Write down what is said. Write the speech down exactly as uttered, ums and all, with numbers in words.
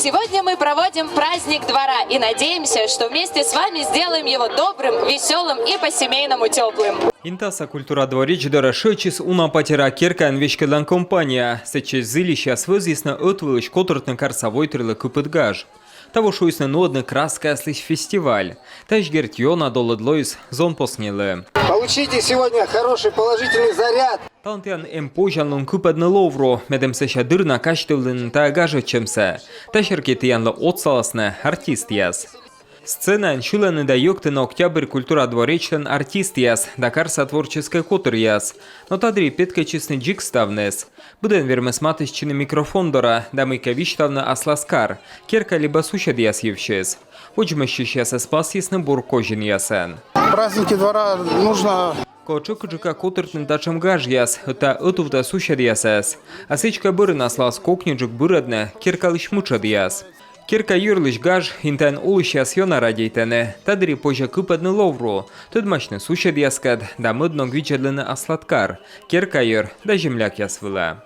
Сегодня мы проводим праздник двора и надеемся, что вместе с вами сделаем его добрым, веселым и по-семейному теплым. Интаса культура дворец дорӧ шыӧдчис уна патера керкаӧн веськӧдлан компания. Сэтчӧдз зільысьяс вӧзйисны ӧтвылысь котыртны карса войтырлы кыпыд гаж. Таво шуисны нуӧдны краскаяслысь фестиваль. Тадз, дерт, ёна долыд лоис зонпоснилы. Получите сегодня хороший положительный заряд. Талун тіян эм позянлун кыпӧдны ловру, медым сэсся дыр на казьтывлыны тайӧ гажӧдчӧмсӧ. Та серти тіянлы отсаласны артистъяс. Сценаын сьылӧны да йӧктӧны «Октябрь» культура дворечлӧн артистъяс да карса творческӧй котыръяс. Но та дырйи петкӧдчисны дзик ставныс. Быдӧн вермис матыстчыны микрофон дорӧ да мыйкӧ висьтавны аслас кар, керка либӧ суседъяс йывсьыс. Водзмӧстчысьясӧс пасйисны бур козинъясӧн. Праздники двора нужно Колӧ тшӧкыдджыка котыртны татшӧм гажъяс, ӧд тайӧ ӧтувтӧ суседъясӧс. А сідзкӧ, бӧрын аслас кокньыджык бырӧдны керкалысь мытшӧдъяс. Керка йӧрлысь гаж интаын олысьяс ёна радейтӧны. Та дырйи позьӧ кыпӧдны ловру, тӧдмасьны суседъяскӧд да мӧд ног видзӧдлыны аслад кар, керка йӧр да землякъяс вылӧ.